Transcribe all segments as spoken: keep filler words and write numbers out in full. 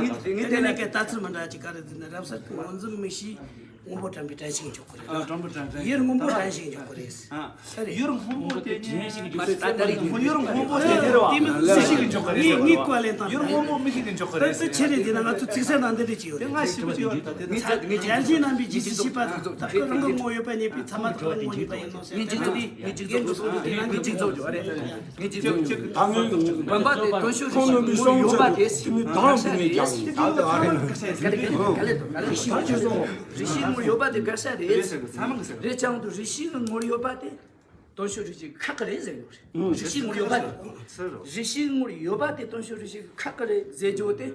ངས་ངས་དེ་ནས་ཀྱི་ལྟ་ཚུལ་མི་འདྲ་ཅིག་ག་རེ་ཟེར་ན། རབ་གསལ་གྱི་ངོས་འཛིན་མི་ཤེས། སྔོན་པོ་དྲན་པའི་དྲན་ཤེས་འཇོག་གི་རེད། ཨ། སྔོན་པོ་དྲན་པའི། ཡུལ་སྔོན་པོ་དྲན་ཤེས་འཇོག་གི་རེད། ཨ། ཡུལ་སྔོན་པོ་དེ་ནི་མ་རེད། ད་ལྟ་རེད། ཡུལ་སྔོན་པོ་དེ་དེ་རེད་བ། དེ་མི་ཟེར། ངས་ངས་བཀའ་ལན་བཏང་། ཡུལ་སྔོན་པོ་མི་ཤེས་ཀྱི་འཇོག་གི་རེད། ད་ཚིག་ཟེར་ན་འདི་འདྲ་ཅིག་ཡོད་རེད། དེ་ང་ཞིབ་ཏུ་ཡོད། ད་དེ་ང་ཞིབ་ཏུ་ཡོད། རྒྱལ་སྤྱིའི་རྣམ་པའི་རྗེས་སུ་ཤེས་པ་དག་གི་རང་གི་ངོ་ཡོད་པ་རྙེད་པའི་ཚད་མ་དག་གི་ངོ་ཡོད་པ་ཡིན་ནོ་ཟེར། ངས་འཇིག་ཚོགས་ངས་འཇིག་ཚོགས་འཇོག་ངས་འཇིག་ཚོགས་འཇོག་རེད། ངས་འཇིག་ཚོགས་འཇོག་བུམ་པ་དེ་དོན་ཤོར་རེ་ཞིག་ངོ་ཡོད་པ་དེ། དེ་ནི་དང་དུ་ངས་ཀྱང་ད་ལྟ་ཨ་རེད། ག་ལེ་ག་ལེ་ག་ལེ་དང་ག་ལེ། རེ་ཞིག་ངོ་ཡོད་པ་དེ་ག་ས་རེད། རེ་ཅང་དུ་རེ་ཞིག་ངོ་ཡོད་པ་དེ། དོན་ཤོར་རེ་ཞིག་ཁག་གི་རེད་ཟེར་ཡོད་རེད། རེ་ཞིག་ངོ་ཡོད་པ་དེ། རེ་ཞིག་ངོ་ཡོད་པ་དེ་དོན་ཤོར་རེ་ཞིག་ཁག་གི་རེད་ཟེར་རྒྱུ་དེ།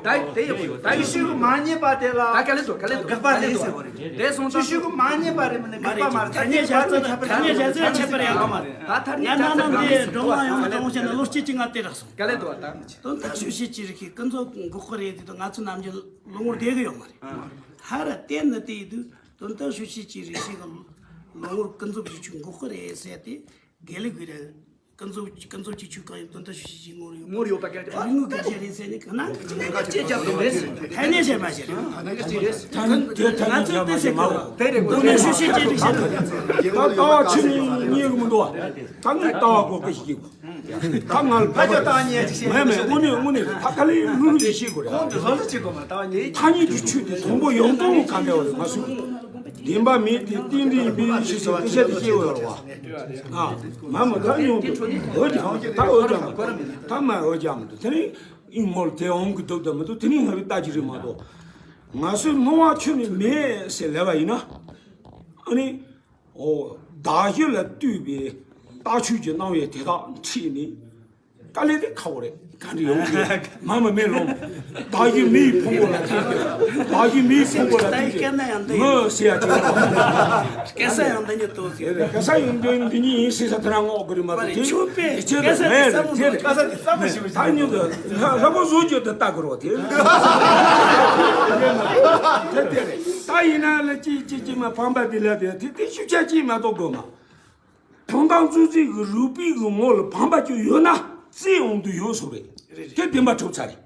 ཡོད། ད་དེ་ཡོད་ཡོད། ད་ཡོད། ཅི་ཞུ་གི་མ་རྙེད་པ་དེ་ལ། ད་ག་ལེ་དོ་ག་ལེ་དོ་ག་ལེ་དོ། དེ་སོང་ཙང་ཅི་ཞུ་གི་མ་རྙེད་པ་རེད། མིན་ན་དགག་པ་མ་རེད། ཐ་སྙད་བྱ་ཚུལ་ཐ་སྙད་བྱ་ཚུལ་ཁྱད་པར་ཡོད་གི་མ་རེད། ད་ཐ་སྙད་བྱ་ཚུལ་ན་འདི་འགྲོ་བ་ཡོངས་ལ་གྲོང་ཁྱེར་ན་ལོ་གཅིག་གཅིག་ང་དེ་རག་སོང་། ག་ལེ་དོ་ད། དོན་དག་ཤུགས་ཆེ་ཅི་རིགས་ཀྱི་ཀུན་རྫོབ་འགོག་གི་རེད་དེ་དོ། ང་ཚོ་ནམ་རྒྱུན་ལོ་ངོར་བསྡད་གི་ཡོད་མ་རེད། ཧ་ར་བསྟན་ནི་དེ་ཡིན་དུས། དོན་དག་ཤུགས་ཆེ་ཅི་རིགས་ཤིག་གི་ལོ་ངོར་ཀུན་རྫོབ་ཀྱི་ཆོས་འགོག་གི་རེད་ཟེར་ཏེ། དགེ་ལུགས་ཀྱི་རེད། ཀུན་རྫོབ་ཀུན་རྫོབ་ཀྱི་ཆོས་གང་ཡིན་དོན་དག་ཤུགས་ཆེ་ཅི་ངོར་ཡོད། ངོར་ཡོད་པ་གལ་ཏེ་རིག་དངོས་ཀྱི་རྗེས་རེད་ཟེར་ནི་གང་ན་ཅི་ཅི་རྒྱབ་དུ་མེད། ཐ་སྙད་བྱས་མ་བྱས་རེད། ཐ་སྙད་ཅི་རེད། ཐ་སྙད་དེ་ཐ་སྙད་ང་ཚོས་བལྟས་ཟེར་གོ། དེ་རེད། དོན་དག་ཤུགས་ཆེ་ཅི་རིགས་ཤིག་ད་ལྟ་བ་ཆོས་ཉིད་རྙེད་གི་མི་འདུག་བ། ད་ངས་ལྟ་བ་གོ་སྐད་ཞིག་གིས། ད་ང་ལ་ཕ་ཆོས་ལྟ་བ་ཉེས་ཅིག་བཤད། མེད་མེད། དངོས་གནས་དངོས་གནས་རེད། ད་ག་ལེ་ལུག་ལུག་ཅིག་བཤད་དགོས་རེད། ཁོང་དུ་བཟོ་ལུགས་ཅིག་དགོས་མ་ལྟ་བ་ཉེས། ཐ་སྙད་ཀྱི་ཆོས་དེ་དང་པོ་ཡོང་སྟངས་ག་འདྲ་བ་རེད། ང་ཚོས་བདེན་པ་མེད་དེ་རྟེན་འབྲེལ་ཡིན་པའི་ཕྱིར་ཟེར་སྐད་ཆ་དེ་བཤད་འོས་རེད་བ། ཨ་མ་མ་ད་ཡོང་དུས་འོས་ཀྱང་ད་འོས་ཀྱང་མི་འདུག་ད་མ་འོས་ཀྱང་མི་འདུག་དེ་ནི་ཨིན་མོལ་དེ་འོང་གི་འདུག་དང་མི་འདུག་དེ་ནི་ང་རང་ལྟ་རྒྱུ་རེད་མ་གཏོགས། ང་ཚོས་སྣང་བ་ཆོས་ནི་མེད་ཟེར་ལབ་པ་ཡིན་ན། ཨ་ནི། འོ། བདག་གཞན་ལ་ལྟོས་པའི་ལྟ་ཆོས་ཀྱི་སྣང་བས་དེ་དག་འཁྲིད་ནས། དཀའ་ལས་དེ་ཁག་པོ་རེད། ག་འདྲ་ཡོང་གི་མ་མ་མེད་ལོང་། བདག་གཞན་མི་ཡི་ཕུང་པོ་ལ་ལྟོས་ཏེ། བདག་གཞན་མི་ཡི་ཕུང་པོ་ལ་ལྟོས་ཏེ། ངོ་ཟེར་ཡ་ཅིག་སྐད་ས་ཡང་འདི་ཉིད་དོ་ཟེར། སྐད་ས་ཡང་འདི་འདི་ཉིད་ཡིན་ཟེར་ས་དེ་རང་ངོ་གི་རེད་མ་གཏོགས། དེ་ཆོས་པས་དེ་ཆོས་སྐད་ས་དེ་མེད་ས་མོ་དེ་རེད། སྐད་ས་དེ་ས་མོ་ཞིག་ད་ཉིད་དུ་ལྷ་ལྷ་ཁོ་བཟོ་རྒྱུ་དེ་ལྟ་དགོས་རོགས་དེ་རེད། དེ་དེ་རེད། ད་ཡིན་ན་ལ་ཅི་ཅི་ཅི་མ་ཕམ་པ་དེ་ལ་དེ་དེ་དེ་ཤུགས་ཆ་ཅི་མ་གཏོགས་དགོས་མ། དོན་དམ་རྩོད་རྩིས་ཀྱི་རིགས་པའི་གི་ངོ་ལ་ཕམ་པ་ཅིག་ཡོད་ན་རྩིས་འོང་དུ་ཡོད་སོ་རེད། དེ་བདེན་པ་གྲུབ་ཚར་རེད།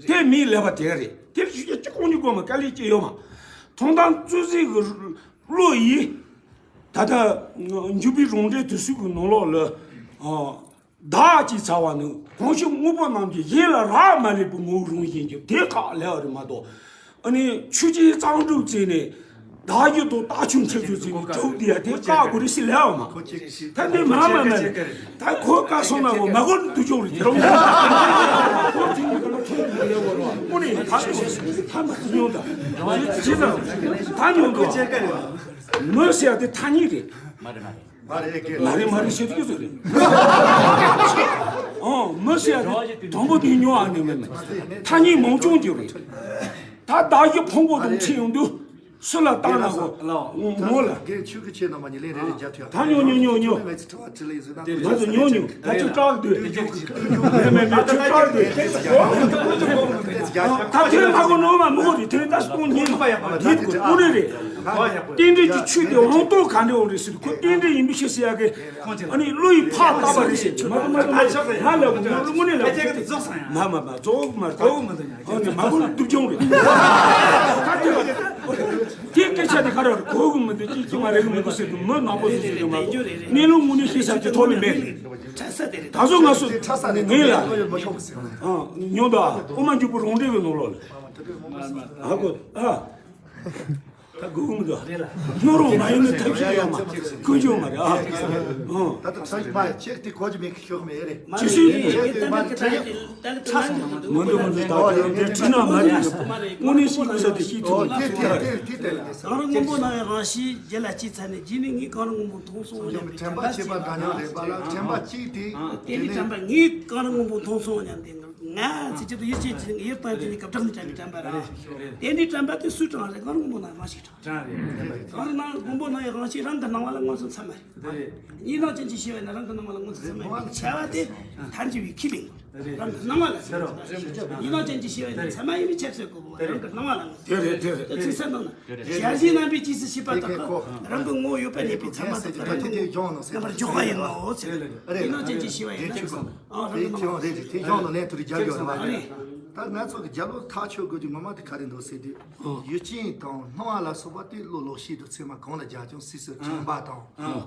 དེ་མིའི་ལས་པ་དེ་རེད། དེ་ལ་ཤུགས་ཆ་ཅི་གོང་ཉུང་དགོས་མ་དཀའ་ལས་ཅི་ཡོད་མ། དོན་དམ་རྩོད་རྩིས་ཀྱི་བློ་ཡིས་ད་ལྟ་འཇུག་པའི་རང་འགྲེལ་དུ་སུས་ཀྱི་ནང་ལོགས་ལ། བདག་ཅེས་བྱ་བ་ནི་གང་ཞིག་དངོས་པོ་རྣམས་ཀྱི་གཞན་ལ་རག་མ་ལས་པའི་ངོ་བོ་རང་བཞིན་གྱི་དེ་བཀག་ལས་པ་རེད་མ་གཏོགས། ཨ་ནི་ཆོས་ཅན་གཙང་སྒྲུབ་བྱས་ནས་བདག་རྒྱུད་དང་ལྟ་ཆོས་འཆད་རྩོད་བྱས་ནས་གྲུབ་བསྡད་ཡ་དེ་བཀག་དགོས་རེད་ཟེར་ལས་པ་མ། ད་འདི་མ་མ་མ་རེད། ད་ཁོ་བཀག་སོང་ན་གོ་མ་གོ་འདུག་ཆོག་རེད་དེ་རུང་། ཁོ་དེ་ནི་ག་ལ་ཐོན་དགོས་ལས་པ་རེད། དངོས་གནས་ད་ཐོན་ད་མ་ཉོ་ད་ཇི་ཙམ་ད་ཉོ་འདུག་མི་ཟེར་ཡ་དེ་ཐ་སྙད་རེད། མ་རེད་མ་རེད་ཞེས་དུས་ཚོད་རེད། ཨོ་མི་ཟེར་ཡ་དེ་དང་པོ་དེ་ཉོ་ཨ་ནི་མེད་མེད་ཐ་སྙད་མང་ཆུང་གྱི་རེད། ད་བདག་གི་ཕུང་པོ་དང་འཁྲིལ་ཡོང་དུས་སུ་ལ་བཏང་ན་གོ་ངོ་ལ། ད་ཉོ་ཉོ་ཉོ་ཉོ། ང་ཚོ་ཉོ་ཉོ་ད་ཅིག་སྐྲག་འདོད། མེད་མེད་མེད་ཅིག་སྐྲག་འདོད། ད་དེ་ལ་ཁ་གོ་ནོར་མ་མི་གོ་རེད། དེ་ལ་ད་སྟོང་ཉིད་མ་ཡག་པ་རེད། དེ་དགོས་དངོས་གནས་རེད། རྟེན་འབྲེལ་གྱི་ཆོས་དེ་འོང་སྟངས་ག་འདྲ་འོང་རེད་ཟེར་དུས་ཁོ་རྟེན་འབྲེལ་ཡིན་པའི་ཕྱིར་ཟེར་ཡ་གི། ཨ་ནི་བློ་ཡིས་ཕར་བཏགས་པ་རེད་ཟེར་གྱི་མ་གཏོགས་མ་གཏོགས་ང་ལ་ངོ་ལ་དངོས་གནས་ལ་ཁྱེད་ཀྱི་རྫོགས་སོང་ཡ། མ་མ་མ་རྫོགས་མ་རྫོགས། ཨ་ནི་མ་གོ་སྡུག་སྦྱོང་རེད། ད་དེ་ལ་དེ་སྐད་ཆ་དེ་ག་རེ་གོ་གི་མི་འདུག་ཅིག་ཅིག་མ་རེད་གི་མི་འདུག་ཟེར་དུས་མི་ནག་པོ་ཟེར་ཟེར་གི་མ་གཏོགས་གནས་ལུགས་དངོས་གནས་ཤེས་ས་ཀྱི་ཐོག་ལ་མེད་རེད། ད་གཟོད་ང་ཚོ་ངེས་ལ་ཉོ་ད་དབུ་མ་འཇུག་པ་རང་འགྲེལ་གི་ནང་ལོགས་ལ་ཨ་གོ་ཨ། ད་དགོས་མི་འདུག་སྣོད་རུང་མ་ཡིན་ན་ཐབས་ཤེས་ཡོད་མ་ཀུན་འབྱུང་མ་རེད་ཨ། ད་ལྟ་ཚང་མ་ཅེག་དེ་གོ་རྒྱུ་མེད་ཤོག་མེད་རེད། ཅི་སྲིད་ཅེག་དེ་མ་ཚང་མ་མི་འདུག་མི་འདུག་ད་དེ་འདྲ་ཁྲིད་ན་མ་རེད། དངོས་གནས་ཤིག་གི་ས་དེ་ཤིག་ཐུབ་མ་ཐུབ་ད་རེད། གང་རུང་སྔོན་པོ་ན་ཡང་རང་བཞིན་རྒྱུད་ལ་སྐྱེས་ཚར་ནས་རྗེས་ནས་ངས་གང་རུང་སྔོན་པོ་མཐོང་སོང་ཡང་དྲན་པ་བྱེད་པ་འདྲ་མཉམ་རེད་པ་ལ་དྲན་པ་གཅིག་དེ་དེ་ནས་དྲན་པ་ངས་གང་རུང་སྔོན་པོ་མཐོང་སོང་སྙམ་དེ་ང་ཚིག་གཅིག་ཏུ་ཡིད་ཆེས་ཀྱི་ཡིད་དང་བཅས་ནས་སྐབས་དྲག་ནས་དྲན་པའི་དྲན་པ་རེད། དེ་འདྲའི་དྲན་པ་དེ་སུས་དྲངས་རེད། གང་རུང་སྔོན་པོ་ན་རང་བཞིན་དྲངས། དྲངས་རེད། གང་རུང་སྔོན་པོ་ན་ཡང་རང་བཞིན་རང་གི་སྣང་བ་ལ་མངོན་སུམ་ཚད་མ་རེད། གཉིས་སྣང་ཅན་གྱི་ཤེས་པ་ནི་རང་གི་སྣང་བ་ལ་མངོན་སུམ་ཚད་མ་རེད། བྱ་བ་དེ་ཐལ་འགྱུར་བའི་ཁས་ལེན་དགོས། རང་གི་སྣང་བ་ལ་ཟེར་རོ། ཡིད་ལ་ཅན་གྱི་ཤེས་པ་ཡིན་ན་ཚད་མ་ཡིན་པའི་ཆབ་སྲིད་གོ་བོ་རང་གི་སྣང་བ་ལ་ངོ་། དེ་རེད་དེ་རེད། དེ་ཚིག་གསལ་ནང་ན་ཞལ་བཞེས་རྣམ་པའི་རྗེས་སུ་ཞིབ་པ་དག་གི་རང་གི་ངོ་བོ་ཡོད་པ་གནས་པའི་ཚད་མ་དག་གི་རང་གི་ངོ་བོ་རྣམ་པར་འཇོག་པ་ཡིན་ནོ་ཟེར། ཡིད་ལ་ཅན་གྱི་ཤེས་པ་ཡིན་ན་ཆབ་སྲིད་གོ་བོ་རང་གི་སྣང་བ་ལ་ངོ་ཟེར། ཡིད་ལ་ཅན་གྱི་ཤེས་པ་ཡིན་ན་ཆབ་སྲིད་གོ་བོ་རང་གི་སྣང་བ་ལ་ངོ་ཟེར། ད་ང་ཚོ་གི་རྒྱབ་ལོགས་ཐག་ཆོད་དགོས་རྒྱུ་ངོ་མ་དེ་ག་རེ་འདུག་ཟེར་དུས། ཡུལ་ཅན་དང་སྣང་བ་ལ་སོགས་པ་དེ་བློ་ལོག་ཤེས་དང་ཚད་མ་གང་ལ་སྦྱར་ཀྱང་སྲིད་ཕྱིར་དྲན་པ་དང་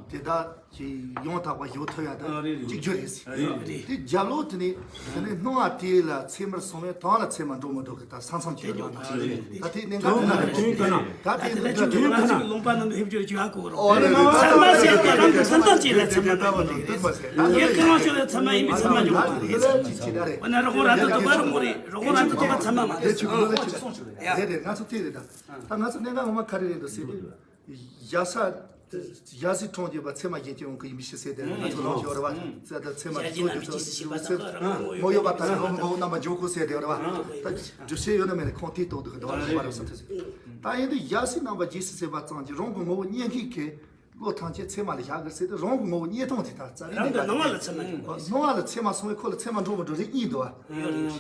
དེ་དག་གི་ཡང་དག་པར་འཇོག་ཐུབ་ཡ་དང་གཅིག་གྱུར་རེད་ཟེར། དེ་རྒྱབ་ལོགས་དེ་ནི་དེ་ནི་སྣང་བ་དེ་ལ་ཚད་མར་སོང་བས་དོན་ལ་ཚད་མ་འགྲོ་མི་འགྲོ་གི་ད་ས་མཚམས་ཅིག་ཡོད་པ་ན། ད་དེ་གནད་འགག་དེ་ན་རེད། ད་དེ་ད་དེ་ད་དེ་ད་ད་ལོང་པ་རྣམས་ལ་ཧེབ་སྐྱོར་བྱེད་ཡ་གོ་རོགས། ཨོ་རེད་རེད། ཚད་མ་ཟེར་ཏེ་རང་གི་འཛིན་སྟངས་ཅིག་ལ་ཚད་མ་འགྲོ་མི་འགྲོ་རེད། ཡེ་ཀེ་རང་ཤོད་ལ་ཚད་མ་ཡིན་པའི་ཚད་མ་འཇོག་པ་རེད། འོ་ན་རོགས་རང་དུ་འདུག་པ་རོགས་རེད། རོགས་རང་དུ་འདུག་པ་ཚད་མ་མ་རེད། ཡ་རེད་རེད། ང་ཚོ་དེ་རེད་ད། ད་ང་ཚོ་གནད་འགག་ངོ་མ་ག་རེ་རེད་འདུག་ཟེར་དུས། ཡ་ས་ཡ་སི་གྲོང་ཁྱེར་པ་ཚད་མ་གཞན་གྱིས་འོང་གི་ཡིན་མི་ཤེས་ཟེར་དེ་ང་ཚོ་ལོག་ཤོར་བ་ཚད་ད་ཚད་མ་གཙོ་གྱུར་ཚོ་ཚོ་ཚོ་ངོ་ཡོད་པ་ད་ནི་ངོ་བོ་རྣམ་པ་འཇོག་དགོས་ཟེར་དེ་རེད་བ། ད་སྒྲུབ་བྱེད་ཡོད་ན་མེད་ན་ཁོང་དེའི་ཐོག་ཏུ་གི་འདུག་བ་རེད་བ་རེད་བསམ་ཐུབ་ཟེར། ད་ཡིན་དུས་ཡ་སི་རྣམ་པ་རྗེས་སུ་ཟེར་བ་ཙམ་གྱིས་རང་གི་ངོ་བོ་རྙེད་མཁན་གྱི་བློ་ཐམས་ཅད་ཚད་མ་ལ་བཞག་དགོས་ཟེར་དུས་རང་གི་ངོ་བོ་རྙེད་སྟངས་དེ་ད་རྩ་བའི་རང་གི་གནད་འགག་སྣང་བ་ལ་ཚད་མ་འཇོག་དགོས། སྣང་བ་ལ་ཚད་མ་སོང་བས་ཁོ་ལ་ཚད་མ་འགྲོ་མི་འགྲོ་རིགས་གཉིས་འདུག་བ། ཡོད་རེད།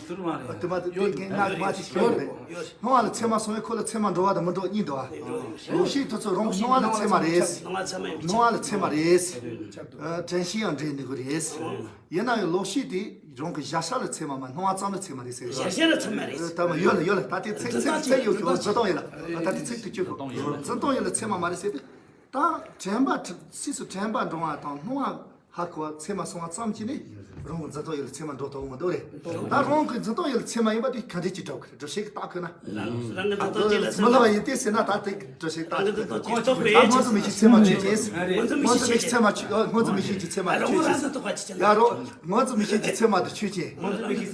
དེ་མ་དེ་དེ་གན་ང་མ་ཅིག་ཤོད་རེད། སྣང་བ་ལ་ཚད་མ་སོང་བས་ཁོ་ལ་ཚད་མ་འགྲོ་བ་དང་མི་འགྲོ་གཉིས་འདུག་བ། ལོག་ཤེས་དེ་ཚོ་རང་གི་སྣང་བ་ལ་ཚད་མ་རེད། སྣང་བ་ལ་ཚད་མ་རེད། དྲན་ཤེས་ཡང་འདྲེས་འདུག་གི་རེད། ཡིན་ན་ཡང་ལོག་ཤེས་དེ་རང་གི་གཞལ་བྱ་ལ་ཚད་མ་མ་སྣང་བ་ཙམ་ལ་ཚད་མ་རེད་ཟེར། གཞལ་བྱ་ལ་ཚད་མ་རེད། ད་མ་ཡོད་ལ་ཡོད་ལ་ད་དེ་ཚིག་ཚིག་ཚིག་ཡོད་ཀྱང་འཛིན་སྟངས་ཡོད་ལ་ད་དེ་ཚིག་ཏུ་བཅོས་དགོས། འཛིན་སྟངས་ཡོད་ལ་ཚད་མ་མ་རེད་ཟེར་ཏེ། ད་དྲན་པ་སྲིད་སུ་དྲན་པ་འགྲོ་བ་དང་སྣང་བ་ཧ་གོ་བ་ཚད་མ་སོང་བ་ཙམ་གྱིས་ནི་རང་གི་འཛིན་སྟངས་ཡོད་ལ་ཚད་མ་འགྲོ་ཐུབ་མི་འདུག་རེད། ད་རང་གི་འཛིན་སྟངས་ཡོད་ལ་ཚད་མ་ཡིན་པ་དེ་ག་འདྲས་ཀྱིས་གྲུབ་ཀྱི་རེད། སྒྲུབ་བྱེད་ཀྱིས་བཏགས་ཀྱི་ན། རང་གི་འཛིན་སྟངས་ཅིག་ལ་ཚད་མ། མི་སླ་བ་ཡིན་ཏེ་ཟེར་ན་ད་དེ་སྒྲུབ་བྱེད་བཏགས་ཀྱི་རེད། ད་སྔོན་འཛིན་མིག་ཤེས་ཚད་མ་ཆོས་ཅན། སྔོན་འཛིན་མིག་ཤེས་ཚད་མ་ཆོས་སྔོན་འཛིན་མིག་ཤེས་ཀྱི་ཚད་མ་ཆོས་ཅན། ཡ་རོ། སྔོན་འཛིན་མིག་ཤེས་ཀྱི་ཚད་མ་དེ་ཆོས་ཅན།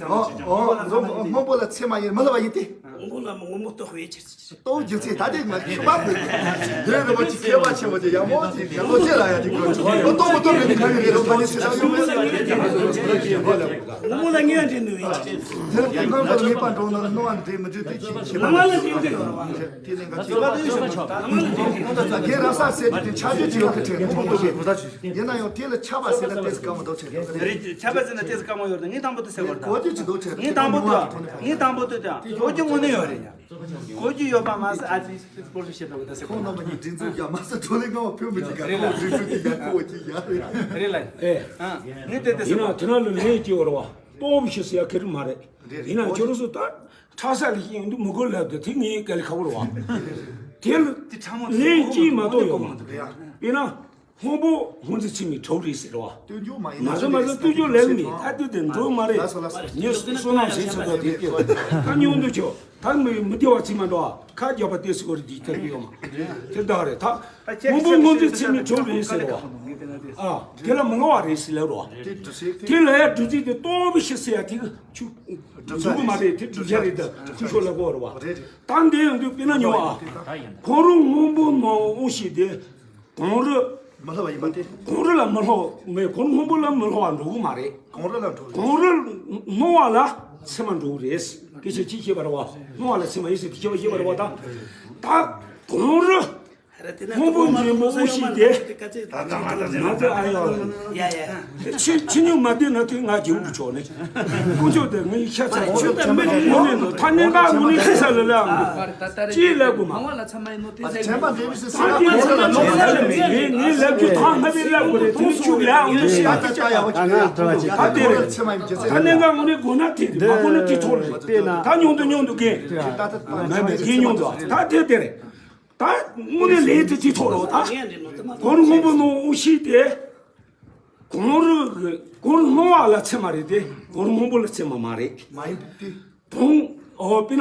ཨོ་ཨོ་སྔོན་པོ་ལ་ཚད་མ་ཡིན་མི་སླ་བ་ཡིན་ཏེ། སྔོན་པོ་ལ་མི་སྔོན་པོ་རྟོགས་པའི་ཕྱིར། ལྟོ་རྒྱུ་ཚེ་ད་དེ་ང་ཤི་བ་བུ། འདི་རེ་བ་ཅིག་མཁས་པ་ཆེན་པོ་ཅིག་ཡག་མོ་ཅིག་ཡག་པོ་ཅེ་ལ་ཡ་ཅིག་ལོ་ལྟོ་མི་ལྟོ་མེད་ནི་ག་ཡོད་རེད། ལོ་ཕ་ནི་ཚེ་ས་ཡོད་མེད་ལ་ཡོད་ཀྱི་ཡོད་ལ། ངོ་མ་ལ་ངེས་འདྲེན་ནུས་ཡིན། དེ་ལ་ཁོང་ཁང་པར་ངེས་པ་འགྲོ་ན་སྣང་བ་འདྲེས་མི་འདྲེས་དེ་ཅིག་ཤེས་པ། ངོ་མ་ལ་ངེས་འདྲེན་ཡོད་རེད་བ། དེ་ནས་ང་ཅིག་ངོ་མ་ལ་ངེས་འདྲེན་ཡོད་རེད། དེ་ར་ས་ཟེར་དེ་ཆ་རྒྱུས་ཅིག་ཡོད་ཁ་ཁྲེལ་ཐོང་ཐོང་ཞེས། ཡིན་ན་ཡང་དེ་ལ་ཆ་བ་ཟེར་ན་ཏེ་ཟི་ཀ་མ་འདུག་ཁྲེལ་ཐོང་རེད། ཆ་བ་ཟེར་ན་ཏེ་ཟི་ཀ་མ་ཡོད་རེད། ངས་དང་པོ་དེ་ཟེར་བ་རེད། གོ་རྒྱུ་ཅིག་འདུག་ཁྲེལ་ངས་དང་པོ་དེ་ངས་དང་པོ་དེ་གོ་རྒྱུ་དངོས་གནས་ཡོད་རེད། གོ་རྒྱུ་ཡོད་པ་མ་ཟད་ཨ་ཙི་སྤོར་ཤོག་བྱེད་ཐུབ་པ་ད་ཟེར་ཁོང་རྣམ་པ་གཉིས་སྒྲིག་འཛུགས་ཀྱང་མ་ཟད་གྲོ་ལེགས་ངང་བ་ཕུལ་མི་འཇིགས་ག་ཁོང་སྒྲིག་འཛུགས་ཀྱི་ཡ་ཁོ་བ་གཅིག་ཡ་རེད། རེད་ལ། ཨེ། ཨ། ངས་དེ་ལྟ་ཡིན་ཟེར་ན་བ། དེ་ན་ལ་ལན་སྐྱེ་བར་བ་ལྟོ་བ་ཤི་ཟེར་ཡ་ཁེ་རི་མ་རེད། རེད་རེད། ཡིན་ན་ཁྱོད་རང་ཚོ་ད་ཁྲ་ས་ལ་ཤི་ཡོང་དུས་མི་དགོས་ལབ་དུས་དེ་ངའི་སྐད་ལ་ཁ་བོར་བ། དེ་ལ་དེ་ཕྲ་མོ་ལན་གཅིག་མ་གཏོགས་ཡོང་མ་འདུག་རེད་ཡ། དཔེར་ན། སྔོན་པོ་སྔོན་ཚེ་ཚིག་མི་གྲོགས་རེད་ཟེར་བ། སྟོན་རྒྱུ་མ་ཡིན་ན་ང་ཚོ་ང་ཚོ་སྟོན་རྒྱུ་ལས་མི་ད་དུས་དེ་འགྲོ་མ་རེད། ལ་སོ་ལ་སོ། ཉེ་སོ་ནམ་ཞིག་ཚོ་དང་དེ་དེ་ད་ཉུང་དུ་ཆོག་ད་མི་མི་བདེ་བ་ཚིག་མ་འགྲོ་ཨ། ཁ་རྒྱབ་པ་ཏེ་སི་གོ་རི་དི་ཐེར་གི་ཡོང་མ་དེ་ད་རེད་ད། སྔོན་པོ་སྔོན་ཚེ་ཚིག་མི་གྲོགས་རེད་ཟེར་བ། ཨ་དེ་ལ་མི་ངོ་བ་རེད་ཟེར་ལབ་རོ། དེ་ལ་ཡ་འདུ་ཚིག་དེ་ཏོ་བི་ཤི་ཟེར་ཡ་དེ་གི་ཆུ་འཇུག་གི་མ་རེད། དེ་འདུ་བྱ་རེད་ད་ཁུ་ཤོ་ལ་གོ་ར་བ། ད་འདི་ཡང་འདུ་དཔེར་ན་ཉོ་ཨ། གོང་རུ་སྔོན་པོ་ནང་འོང་ཞིག་དེ། གོང་རུ། མི་སླ་བ་ཡིན་པ་སྟེ། གོང་རུ་ལ་མི་སླ་བ་མེད། གོང་སྔོན་པོ་ལ་མི་སླ་བ་འགྲོ་གི་མ་རེད། གོང་རུ་ལ་འགྲོ་གི། གོང་རུ་སྣང་བ་ལ་ཚད་མ་འགྲོ་གི་རེད། སྐད་ཆ་གཅིག་བཤད་པ་རེད་བ། སྣང་བ་ལ་ཚད་མ་ཡིན་ཟེར་དེ་སྐད་ཆ་བཤད་པ་རེད་བ་ད། ད་གོང་རུ་སྔོན་པོ་འཛིན་པ་འོང་ཞིག་དེ། ང་ཚོ་ཨ་ཡོད་ལ། ཡ་ཡ། ཕྱི་ཕྱི་ཉུང་མ་བསྡད་ན་དེ་ང་རྒྱལ་པོ་མཆོག་ནས། དཀོན་མཆོག་དེ་ངའི་ཤ་ཚ་ཆོག་ཚ་མེད་ནས་ནོར་ནས་ནོར་ཐ་སྙད་འགག་དངོས་གནས་ཁྱི་ས་ལ་ལ་ཨང་དུ་ཅིའི་ལབ་དགོས་མ། དྲན་པ་འདྲེས་པའི་སེམས་ས་ད་དེ་ཚོ་ལ་ནོར་ས་ལ་མེད་ངས་ངས་ལབ་རྒྱུ་ཐང་ལྷ་བའི་ལབ་དགོས་རེད། དེ་ནི་ཆུ་ལ་ཨང་དུ་ཤི་ཨ་ད་ད་ཡ་བ་ཅིག་ད་དེ་རེད། ཐ་སྙད་འགག་དངོས་གནས་དགོས་ན་དེ་རེད། མ་དགོས་ན་དེ་ཐོག་རེད། ད་ཉུང་དུ་ཉུང་དུ་གན་མེད་མེད་གན་ཉུང་དུ་ད་དེ་དེ་རེད། ད་དངོས་གནས་ལས་དེ་དེ་ཐོག་རོགས་ད། གོང་སྔོན་པོ་ནང་འོང་ཞིག་དེ། གོང་རུ་གོང་རུ་སྣང་བ་ལ་ཚད་མ་རེད་དེ། གོང་རུ་སྔོན་པོ་ལ་ཚད་མ་མ་རེད། མ་ཡིན་ཏེ། དོན་འོ་དཔེར་ན་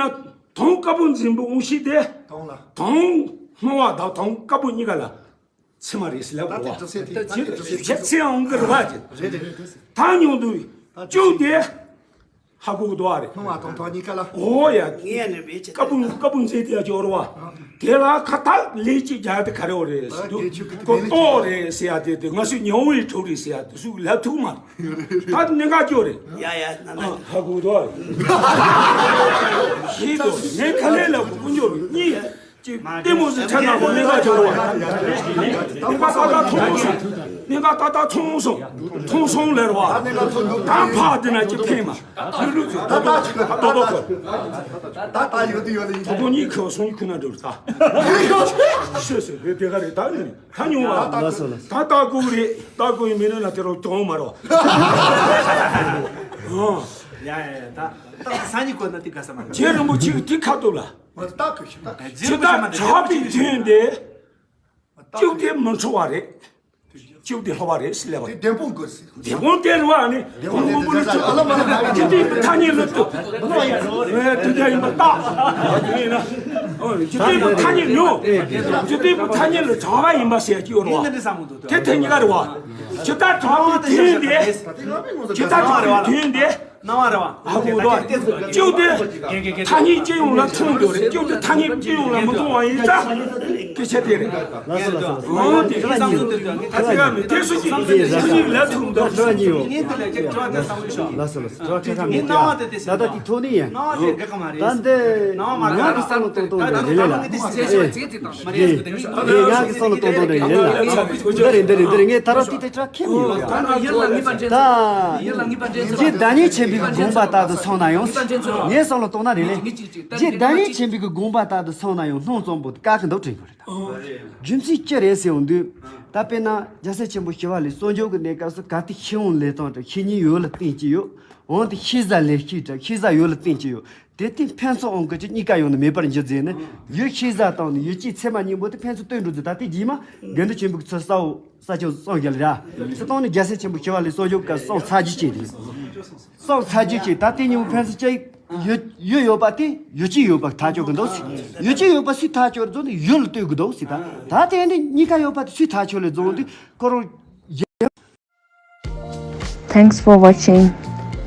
དོན་དཀར་པོ་འཛིན་པ་འོང་ཞིག་དེ། དོན་ལ། དོན་སྣང་བ་དང་དོན་དཀར་པོ་གཉིས་ཀ་ལ་ཚད་མ་རེད་ཟེར་ལབ་ད་དེ་རོགས། གྲུབ་ཚད་དེ་ད་དེ་གྲུབ་ཚད་དེ་ཚད་ཚད་འོང་གི་རེད་བ་ཅེ། རེད་རེད། ད་ཉུང་དུ་བཅུག་དེ། ཧ་གོ་གི་འདུག་ཨ་རེད། སྣང་བ་དང་དོན་གཉིས་ཀ་ལ། འོ་ཡ། ངས་ནི་མེད་ཅེས། ཀ་བུ་ཀ་བུ་མཛེས་དེ་ཡ་ཅོར་བ། དེ་ལ་ཁ་ཐག་ལས་ཅིག་རྒྱག་དེ་ག་རེ་འོ་རེད་ཟེར་དུས། ཀོ་ཏོ་རེད་ཟེར་ཡ་དེ་དེ་ང་སུ་ཉོ་བའི་གྲོགས་རེད་ཟེར་ཡ་དེ་སུ་ལབ་ཐུག་མ། ད་ནི་ང་ཅོ་རེད། ཡ་ཡ་ན་ན། ཧ་གོ་གི་འདུག་ཨ་རེད། ཤེས་འདུག་ངས་ཁ་ལས་ལབ་གོ་ཀུན་ཅོ་རེད་གཉིས། ཅིག་ལྟད་མོ་ཟེར་ཆ་ནག་པོ་ལས་ཀ་བྱ་རོགས། ལྟ་ཁ་ལྟ་ཁ་ཐོག་པོ་ཟེར། གནད་འགག་ཏག་ཏག་ཐོན་སོང་། ཐོན་སོང་ལེར་བ། ད་ཕག་འདི་ན་ཅི་ཕན་མ། ལུས་ལུས་ཚོ་ད་ད་ད་ད་ད་ད་ད་ད་ཡོད་དུ་ཡོད་ལ་ཡིན། ད་ཁོ་གཉིས་ཁེའོ་སོང་ཡི་ཁུ་ན་འགྲོ་ད། ཤོད་ཤོད་དེ་དེ་ག་རེད་ད་ནི་ད་ཉུང་བ། ལགས་སོ་ལགས་སོ། ད་ད་གོ་རེད། ད་གོ་ཡི་མི་ནི་ན་དེ་རོ་གྱོང་མ་རོ། ཨ། ཡ་ཡ་ཡ་ད་ད་ས་ཉི་གོ་ན་དེ་ག་ས་མ་རེད། རྗེ་རིན་པོ་ཆེ་གི་དེ་ཁ་ཐུག་ལ། ད་གོ་ཤི་ད་གོ་ཇི་ལྟར་གྲགས་པའི་དོན་དེ། གཅིག་དེ་མི་འཁྲུལ་བ་རེད། གཅིག་དེ་ལྷོ་བ་རེད་ཟེར་ལབ་པ། དེ་བདེན་དཔང་དགོས་ཟེར། བདེན་དཔང་དེ་རེད་བ་ནི་བདེན་དཔང་དེ་དེ་ཚ་ཨ་ལ་མ་ལ་མ་ཇི་ལྟའི་བུ་ཐ་སྙད་ལ་ལྟོས། ཨེ་དེ་འདྲ་ཡིན་པ་རྟགས། ཡིན་ན། ཨོ་ཇི་ལྟའི་བུ་ཐ་སྙད་ཉོ། ཇི་ལྟའི་བུ་ཐ་སྙད་ལ་གྲགས་པ་ཡིན་པ་ཟེར་གྱི་ཡོད་རེད་བ། དེ་དེ་གཉིས་ཀ་རེད་བ། ཇི་ལྟར་གྲགས་པའི་དོན་དེ། ཇི་ལྟར་གྲགས་པའི་དོན་དེ། སྣང་བ་རེད་བ། ཨ་ཁུ་དོ། ཅིའུ་དེ། ཐ་སྙད་སྤྱི་ཡོངས་ལ་མཐོང་འདོད་རེད། ཅིའུ་དེ་ཐ་སྙད་སྤྱི་ཡོངས་ལ་མི་མཐོང་བ་ཡིན་ཙང་། སྐད་ཆ་དེ་རེད། ལགས་སོ་ལགས་སོ། ཨོ་དེ་ཁྱེད་རང་ཚོ་ད་ཚེ་ག་མི་དེ་སུ་ཅིག་ཁྱེད་ཉིད་ལ་ཐུག་འདུག་ཁྱེད་ཉིད་ཡོད། ལགས་སོ་ལགས་སོ། ཁྱེད་རང་ཁྱེད་རང་མི་དེ་ད་ད་དེ་ཐོག་ནས་ཡིན། ད་འདི་ང་གི་བསམ་བློ་གཏོང་སྟངས་འདྲ་རེད་ལ། ཨེ། ངས་ང་གི་བསམ་བློ་གཏོང་སྟངས་དེ་ཡིན་ལ། འདི་རེད་འདི་རེད་འདི་རེད། ངས་ད་རུང་དེ་དེ་ཆ་ཁེམ་ཡོད་ཡ། ད་རྗེ་བདག་ཉིད་ཆེན་པོའི་དགོངས་པ་ལྟར་དུ་སོང་ན་ཡང་། ངས་བསམ་བློ་གཏོང་ན་རེད་ལེ། རྗེ་བདག་ཉིད་ཆེན་པོའི་དགོངས་པ་ལྟར་དུ་སོང་ན་ཡང་སྣང་གཙང་པོ་དེ་དཀའ་གི་འདུག་དྲན་གི་རེད། རྒྱུ་མཚན་ཅི་རེད་ཟེར་ཡོང་དུས། ད་དཔེར་ན་རྒྱལ་སྲས་ཆེན་པོ་ཞི་བ་ལྷས་གསོལ་འཇོག་གི་གནས་སྐབས་སུ་གལ་ཏེ་ཤེས་འོང་ལས་དང་ཞེས་ཉིད་ཡོད་ལ་བརྟེན་གྱི་ཡོད། འོན་ཏེ་ཤེས་བྱ་ལས་ཤེས་དང་ཤེས་བྱ་ཡོད་ལ་བརྟེན་གྱི་ཡོད། དེ་ལྟའི་ཕན་ཚུན་དབང་གི་ཆོས་གཉིས་ཀ་ཡོད་ན་མེད་པར་འགྱུར་ཟེར་ནས། ཡུལ་ཤེས་བྱ་དང་ནི་ཡུལ་སྐྱེས་ཚད་མ་གཉིས་པོ་དེ་ཕན་ཚུན་བསྟུན་འགྲོ་རྒྱུ་ད་ལྟའི་རྗེས་མ་དགེ་འདུན་ཆོས་འཕེལ་གྱི་ཚུལ་གསལ་བོ་ས་ཆ་གསུངས་རྒྱུ་ལ་ར། སྤྱིར་བཏང་ནི་རྒྱལ་སྲས་ཆེན་པོ་ཞི་བ་ལྷས་གསོལ་འཇོག་སྐབས་གསུངས་ཚར་རྒྱུ་ཅིག་རེད། གསུངས་ཚར་རྒྱུ་ཅིག་ད་ལྟའི་གཉིས་པོ་ཕན་ཚུན་གཅིག་ཡུལ་ཡུལ་ཡོད་པ་དེ་ཡུལ་སྐྱེས་ཡོད་པ་ཐག་ཆོད་གི་འདུག་ཡུལ་སྐྱེས་ཡོད་པ་སུས་ཐག་ཆོད་རྫོགས་ནས་ཡུལ་ལ་ལྟོས་གི་འདུག་ཟེར། ད་ད་དེ་ནི་གཉིས་ཀ་ཡོད་པ་དེ་སུས་ཐག་ཆོད་ལས་རྫོགས་དུས་ཁོ་རང་། Thanks for watching.